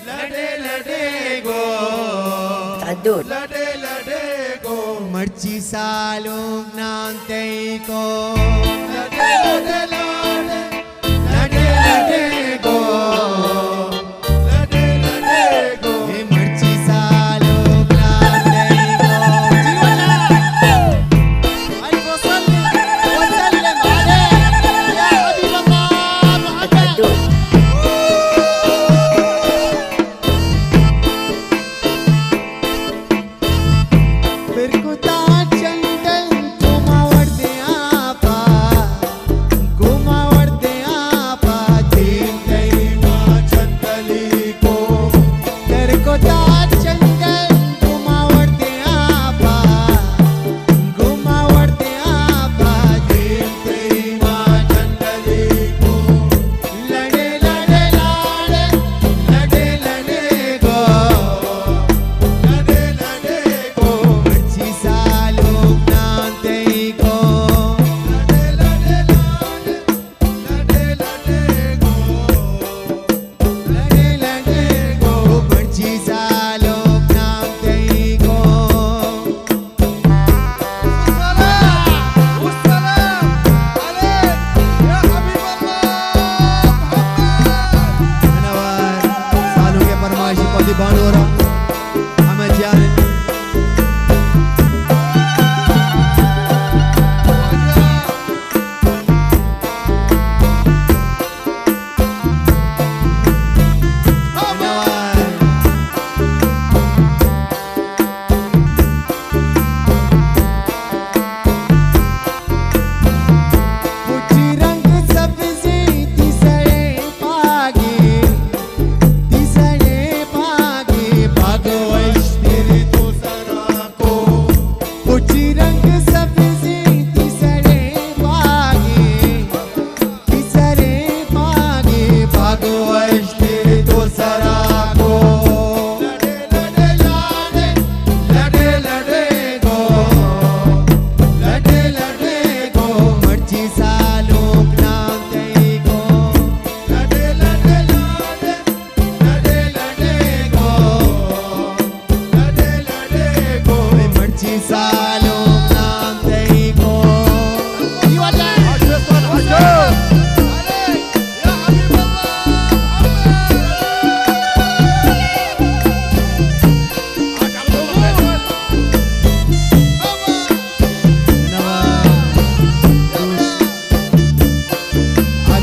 لڈے لڈے گو، لڈے لڈے گو، مرچی سالونک نام تئی کو۔ لڈے لڈے لڈے، لڈے لڈے گو، لڈے لڈے گو، اے مرچی سالونک نام تئی کو۔ جی والا۔ وسلم، وسلم عليك يا حبيب الله محمد. پر کتا چندن گوما وردیں آپا، گوما وردیں آپا، دیم تئی ما چندلی کو۔ پر کتا چندن گوما وردیں آپا، گوما وردیں آپا، دیم تئی ما چندلی کو۔ لڈے لڈے لاڈے، لڈے لڈے گو، لڈے لڈے گو، مرچی سالونک نام تئی کو۔ لڈے لڈے لاڈے، لڈے لڈے گو، لڈے لڈے گو، مرچی سالونک نام تئی کو۔ السلام، السلام عليك يا حبيب الله محمد. منوار، سالونک ءِ پرمائشی پدی بانورا، ہمے جان۔ پچی رنگ سبزیں تئی سرے پاگے، تئی سرے پاگے، پاگ وشتر تو سرا کو۔ پچی رنگ سبزیں تئی سرے پاگے، تئی سرے پاگے، پاگ وشتر تو سرا کو۔ لڈے لڈے لاڈے، لڈے لڈے گو، لڈے لڈے گو، مرچی سالونک نام تئی کو۔ لڈے لڈے لاڈے، لڈے لڈے گو، لڈے لڈے گو، مرچی سالونک نام تئی کو۔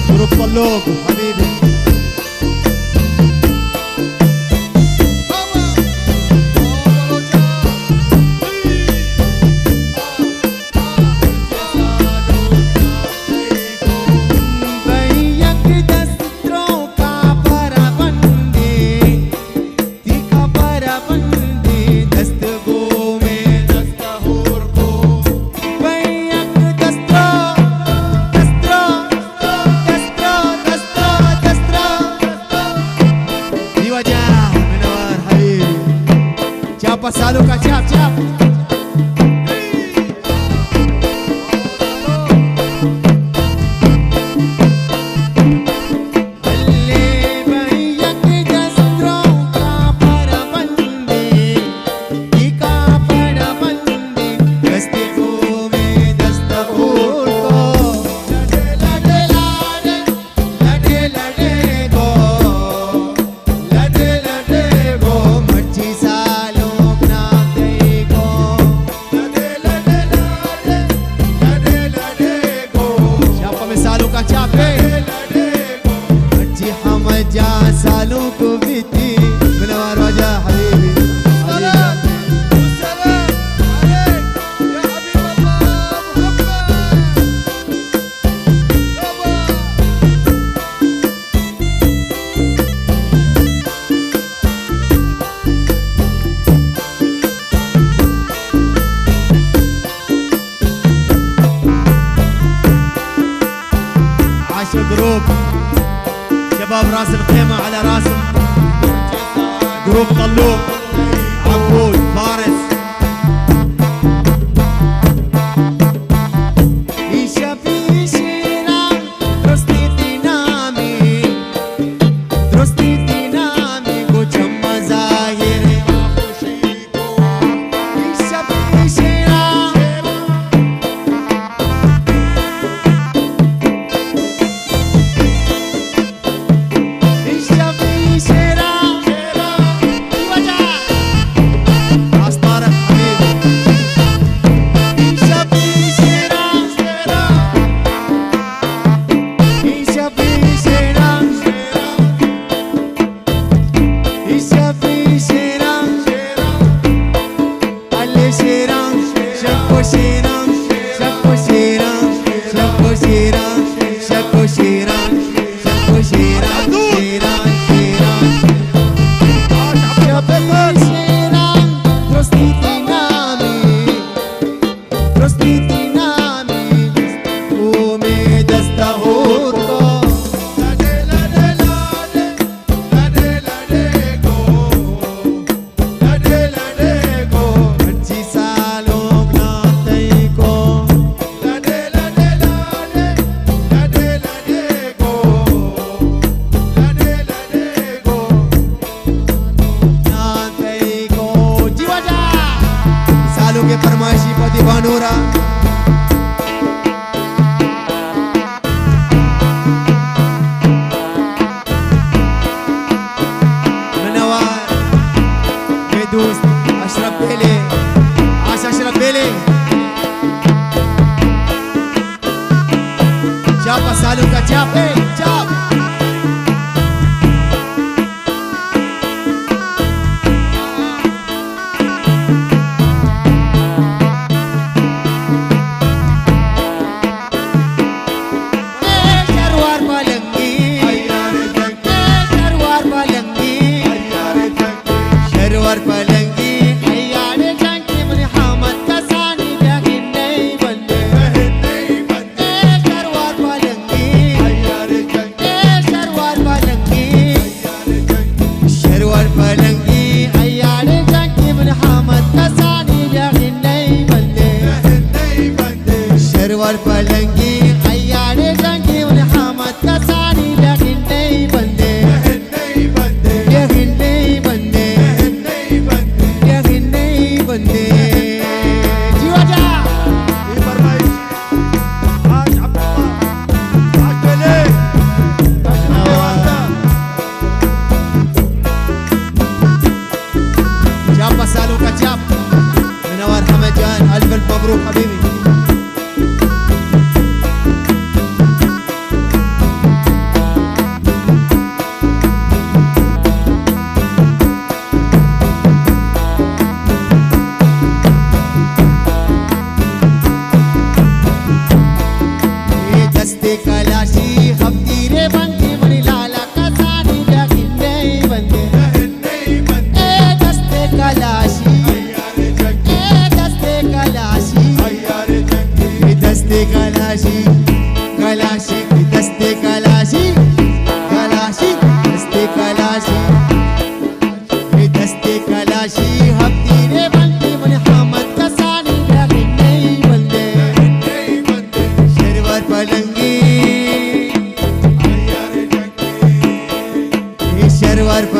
گروپ لوگ حبیبی۔ بئی یک دست تروکا پر بندے، تئی کپر بندے، دست گوں مئے دست ہور کو۔ بئی یک دست رو، دست رو، دست رو، دست رو، دست رو۔ جی واجہ، منوار حبیب۔ چاپ سالونکا، چاپ، چاپ۔ بلے بئی یک دست تروکا پر بندے، تئی کپر بندے، دست گوں مئے دست ہور کو۔ لڈے لڈے لاڈے، لڈے لڈے گو، لڈے لڈے گو، مرچی سالونک نام تئی کو۔ لڈے لڈے لاڈے، لڈے لڈے گو۔ شاپا میں سالونکا چاپے۔ لڈے لڈے گو۔ مرچی ہمے جا سالونک بیتی۔ منوار واجہ حبیبی۔ السلام، السلام عليك يا حبيب الله محمد. عاشق گروپ، شباب راس الخيمة على راسهم. گروپ طلوب، عبود، فارس. اے شپی شیراں درستی تئی نامی، درستی تئی نامی، گوں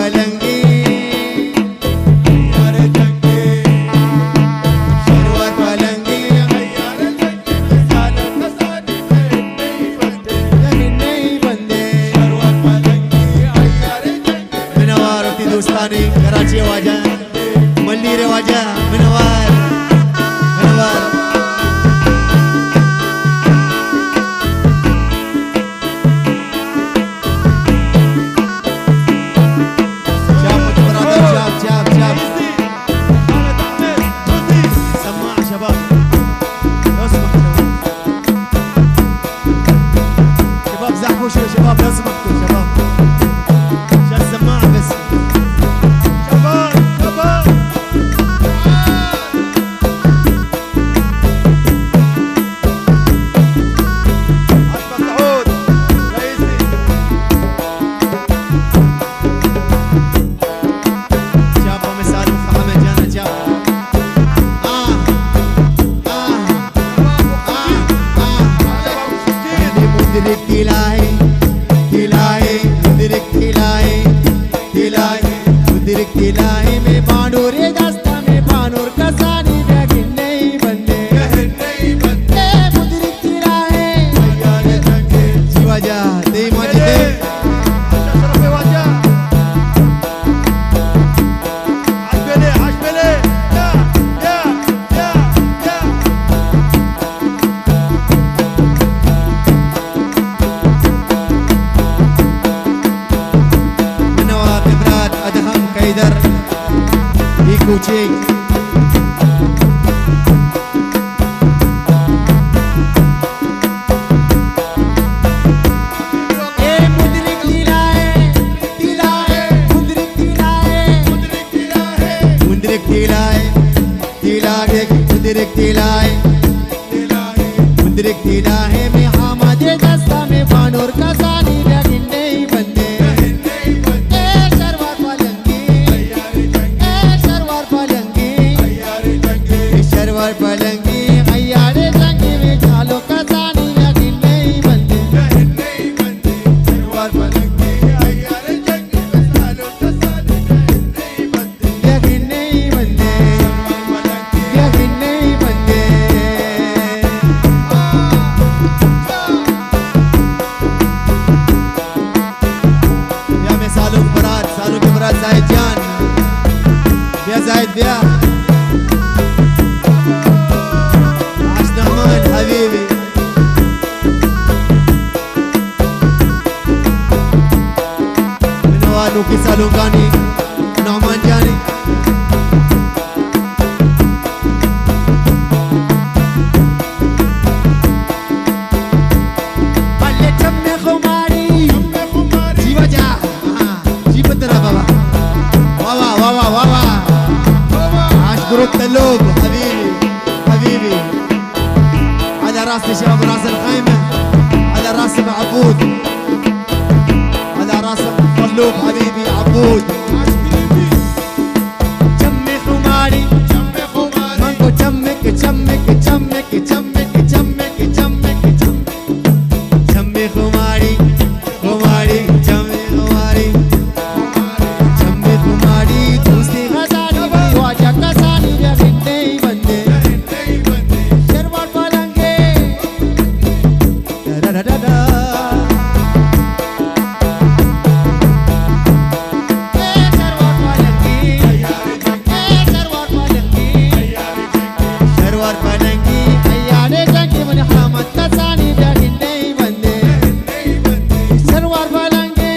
پلنگی، یار جنگی، شروار پلنگی، یار جنگی، مثال کسانی نہیں بندے، نہیں بندے۔ شروار پلنگی، یار جنگی۔ منوار وتی دوستانی کراچی واجہ۔ ملیر واجہ، منوار، منوار۔ چاپ، برادر، چاپ، چاپ، چاپ۔ سماع شباب۔ اسمع شباب۔ شباب زحفوا شوي، شباب لازم احكوا، شباب. شو السماعة بس. شباب، شباب. أشرف سعود، رئيسي. شباب مثال محمد جانا شباب. آه. آه. مدرک تلاہی، تلاہی، مدرک تلاہی، تلاہی، مدرک تلاہی میں بانور دستا میں بانور کسانی جگہ نہیں بندے۔ اے مدرک تلاہی۔ جی واجہ، دے ماجدے۔ منوار برات ادہم کیدر ای کوچے۔ اے مدرک تیلائے، تیلائے، مدرک تیلائے، مدرک تیلائے، تیلائے، مدرک تیلائے۔ مدرک تلاہی میں آمدے دستا میں بانور کسانی جگہ نہیں بندے۔ اے شروار پلنگی، اے شروار پلنگی، اے شروار پلنگی، عیار جنگی میں چالو کسانی جگہ نہیں بندے۔ شروار پلنگی، عیار جنگی میں چالو کسانی جگہ نہیں بندے۔ یقین نہیں بندے، یقین نہیں بندے۔ بیا میں سالونک برات، سالونک برات زاہد جان۔ بیا زاہد بیا۔ آش نعمان حبیبی۔ منوار نوکی سالونکانی نعمان جانی۔ بلے چم خماری۔ جی واجہ۔ ہاں، جی پترا بابا۔ واہ واہ، واہ واہ، واہ واہ۔ آش درود تلوب، حبیبی، حبیبی۔ على راس شباب راس الخيمة، على راس عبود، على راس مطلوب حبيبي عبود. چمّ خماری، من گو چمّ کہ، چمّ کہ، چمّ کہ، چمّ کہ، چمّ کہ، چمّ کہ، چمّ کہ، چمّ کہ، چمّ خماری۔ خماری، چمّ خماری، چمّ خماری، دوستی غزالی، واجہ کسانی بیا گندے بندے۔ شروار پلنگی۔ دا دا دا دا دا۔ اے شروار پلنگی۔ اے شروار پلنگی۔ شروار پلنگی، عیار جنگی من حامد کسانی بیا گندے بندے۔ شروار پلنگی،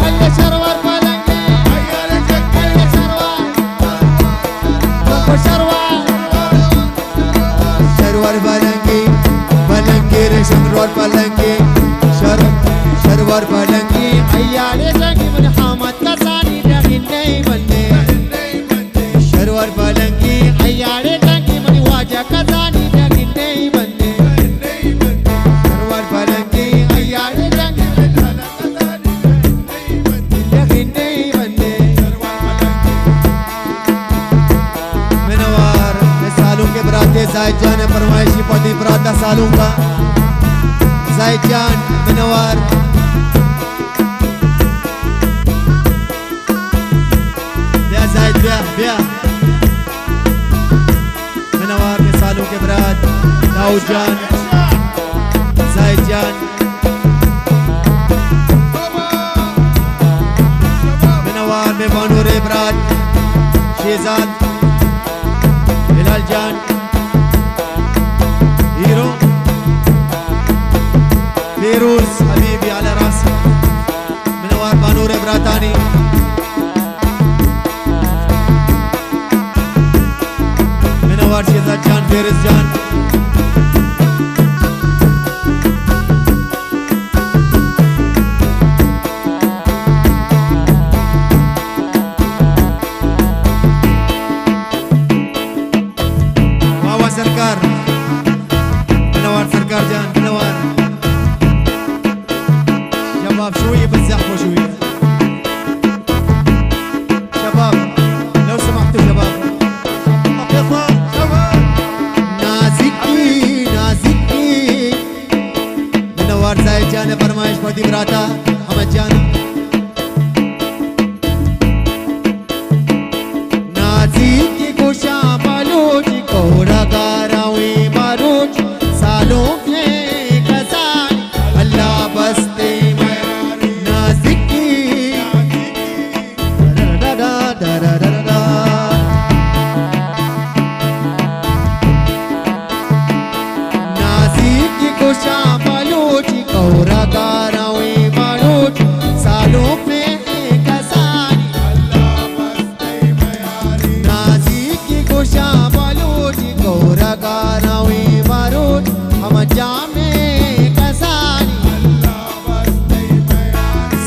اے شروار پلنگی، اے شروار، شروار۔ شروار پلنگی، پلنگی رے شروار پلنگی، شر-، شروار پلنگی، عیار جنگی من حامد کسانی بیا گندے بندے۔ شروار پلنگی، عیار جنگی منی واجہ کسانی جگہ نہیں بندے۔ شروار پلنگی، عیار جنگی جگہ نہیں بندے۔ منوار، میں سالونک برات زاہد جان فرمائشی پتی برات سالونک۔ زاہد جان، منوار۔ بیا۔ منوار مئے سالونکے برات داؤد جان، زاہد جان۔ منوار مئے بانورے برات شہزاد، ہلال جان، ہیرو، فیروز حبیبی آل راس۔ منوار بانورے براتانی۔ منوار شہزاد جان، فیروز جان۔ واہ واہ سرکار۔ منوار سرکار جان، منوار۔ شباب شوی بس زخم شوی۔ شباب، لو سمحتوا شباب۔ نازکی، نازکی۔ منوار زاہد جان فرمائش پتی براتا احمد جان۔ نازیکی گوشاں بلوچ، کورگا رویں مروچ، سالونکیں کسانی اللہ بستے میاری۔ نازیکی۔ نازیکی گوشاں بلوچ، کورگا رویں مروچ، سالونکیں کسانی۔ نازیکی گوشاں بلوچ، کورگا رویں مروچ، ہم جامیں کسانی۔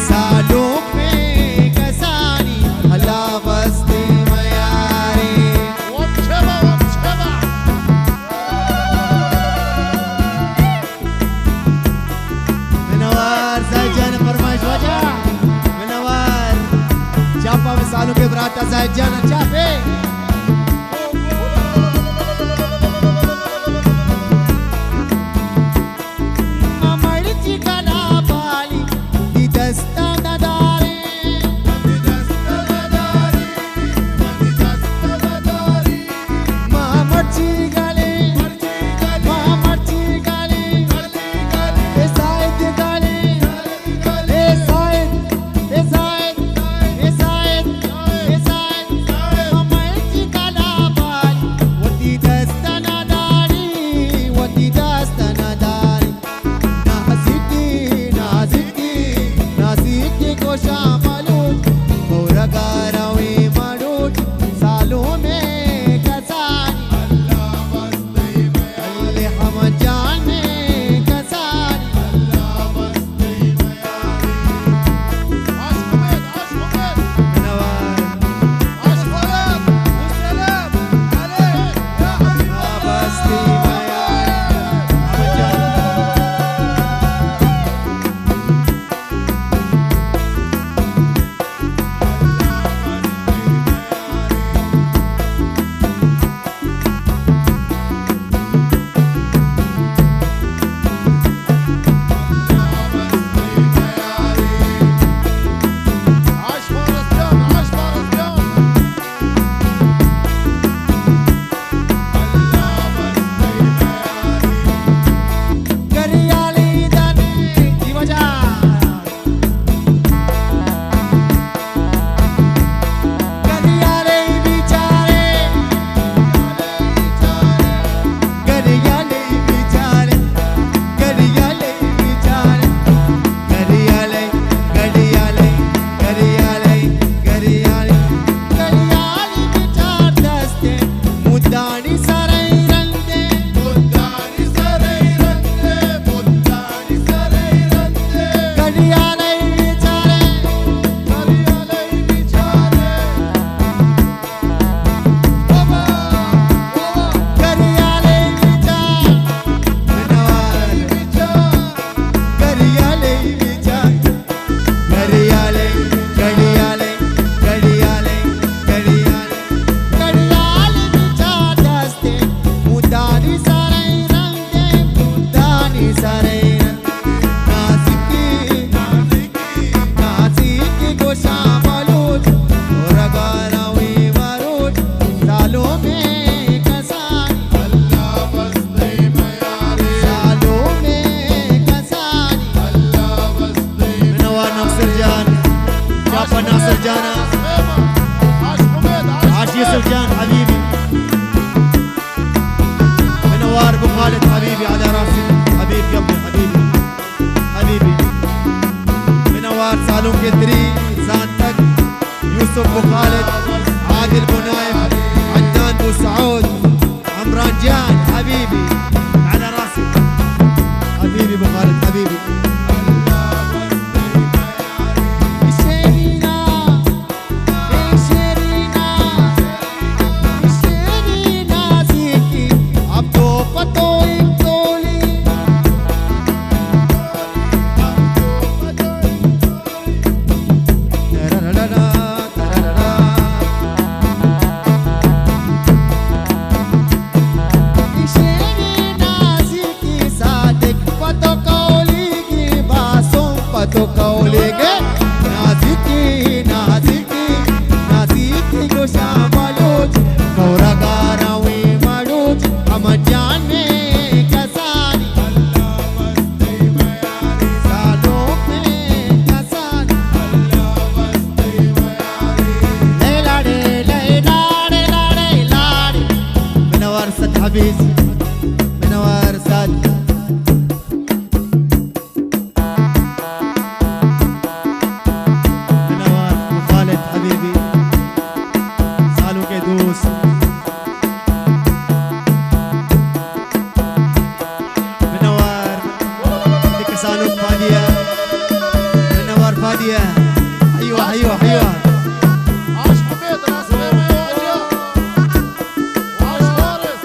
سالونکیں کسانی، اللہ بستے میاری۔ منوار زاہد جان فرمائش واجہ۔ منوار۔ چاپا مئے سالونکے براتا زاہد جان چاپے۔ ما مرچی کلا بالی، دی دستا نداری۔ ما مرچی گلی، ما مرچی گلی، اے زاہد گلی، اے زاہد، اے زاہد، اے زاہد، اے زاہد، ما مرچی ابو خالد، عادل بو نايف، عدنان بو سعود، عمران جان حبيبي، على راسي. حبيبي ابو خالد حبيبي. منوار سد حفيظ، منوار سد. منوار خالد حبيبي، سالوك دوست. منوار، ديك سالوك فادية. منوار فادية. ايوه، ايوه، ايوه. عاش حميد، راس غير ما يواجه. عاش وارث.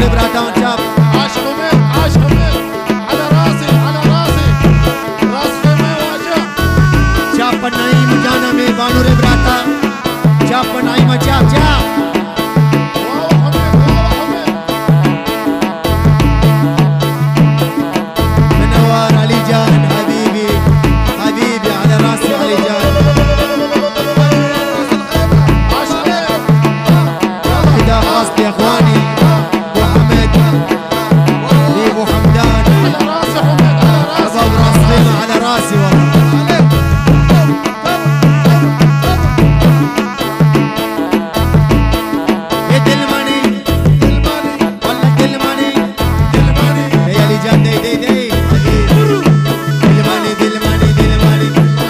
براتاں چاپ۔ عاشق امید، عاشق امید، على راسي، على راسي۔ راس خيمة واجه۔ چاپ نعیم جان، ہمے بانور براتا۔ چاپ نعیم، چاپ، چاپ۔ واہ، واہ، حمید، واہ، واہ، حمید۔ منوار علی جان، حبيبي، حبيبي، على راسي علي جان. عاشق امید۔ خدا خواست يا اخواني، ابو حمد، ابو حمدان، شباب راس خيمة على راسي والله. اے دلمانی، والله دلمانی، دلمانی. اے علی جان، دے، دے، دے. دلمانی، دلمانی، دلمانی.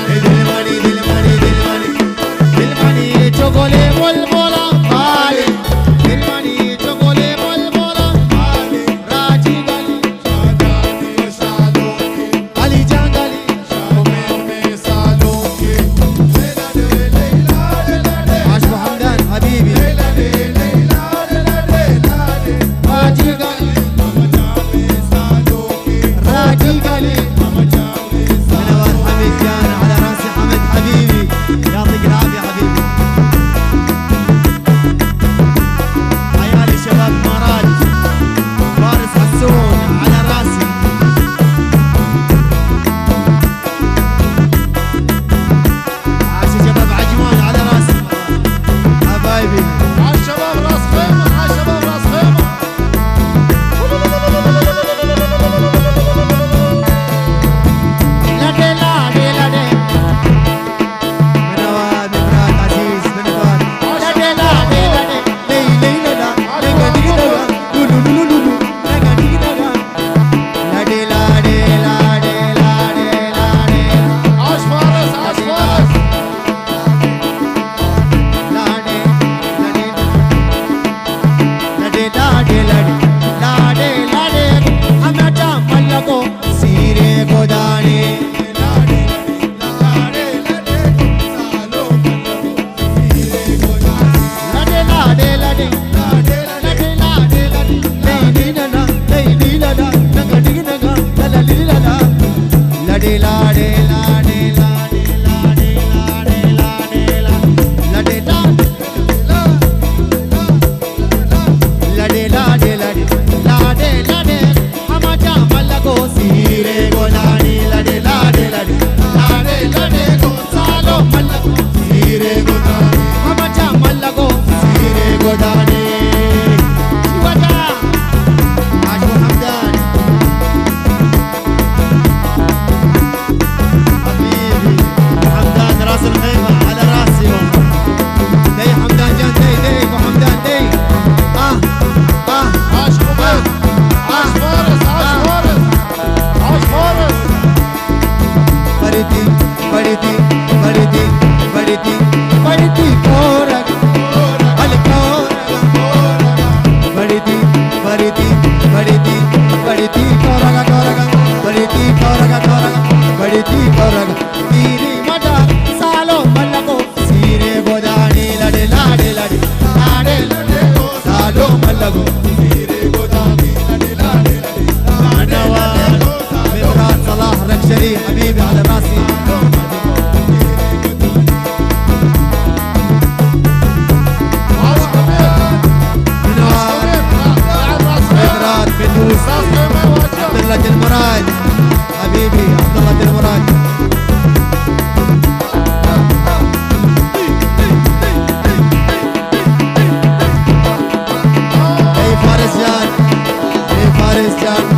اے دلمانی، دلمانی، دلمانی. دلمانی، اے چو گلے بلبلا خالی. دلمانی، اے چو گلے بلبلا خالی. راجی گلی. علی جان گلی. عاشق حمدان حبیبی. راجی گلی. راجی گلی. منوار حمید جان، على راسي حمد حبيبي، يعطيك العافية حبيبي. عيالي شباب الإمارات، فارس حسون على راسي. عاشي شباب عجمان على راسي. حبايبي. عاش شباب راس خيمة، عاش شباب راس خيمة. لڑے، لڑے، لڑے. منوار، منوار، عزيز، منوار. لڑے، لڑے، لڑے. لئی، لئی، لڑا. لگا، لگا، لگا. Lulu, Lulu, Lulu. لگا، لگا، لگا. لاڑے، لاڑے، لاڑے، لاڑے، لاڑے. آش فارس، آش فارس. لاڑے، لاڑے، لاڑے، لاڑے، لاڑے، لاڑے، لاڑے. ہمے چا ملکو سیرے گودانے. لاڑے، لاڑے، لاڑے، لاڑے، سالو ملکو. لڑے لاڑے لڑے، لڑے لاڑے لڑے، لئی نی ننا، لئی نی ننا، نگا ڈگ نگا، للا لی للا. لڑے لاڑے لاڑے لاڑے لاڑے لاڑے لاڑے لا. لڑے لاڑے لا، لا، لا، لا. لڑے لاڑے لڑے، لاڑے لڑے. ہما چا ملکو سیرے گودانی لڑے لاڑے لڑے، لاڑے لڑے گو سالو ملکو سیرے گودانی. ہما چا ملکو سیرے گودانی. شیوا جا، آج محمدان. حبیبی، محمدان راس الخیمہ، على راسي والله. دے حمدان جان، دے، دے، محمدان، دے. آہ، آہ، آش آہ، آش فارس، آش آہ. فارس. آش فارس. بڑی دی، بڑی دی، بڑی دی، بڑی دی، بڑی دی کورگ، ال کورگ، بڑی دی، بڑی دی، بڑی دی، بڑی دی کورگ، کورگ، بڑی دی کورگ، کورگ، بڑی دی کورگ. دیری مڈا سالو ملکو سیرے گودانی لڑے لاڑے لڑے، لاڑے لڑے گو سالو ملکو سیرے گودانی لڑے لاڑے لڑے. منوار، مبرات صلاح رکشری، حبیبی على راسي. منوار، مبرات، بدوس، عبدالله جلمراد، حبيبي عبدالله جلمراد. اے فارس جان، اے فارس جان.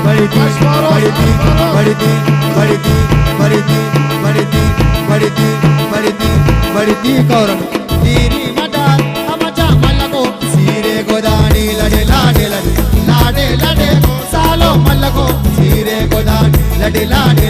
بڑی دی کورگا. بڑی دی، بڑی دی، بڑی دی، بڑی دی، بڑی دی، بڑی دی، بڑی دی، بڑی دی، بڑی دی کورگا. دیری مدار ہمچا ملکو سیرے گودانی لڑے لاڑے لڑے، لاڑے لڑے سالو ملکو سیرے گودانی. لاڈ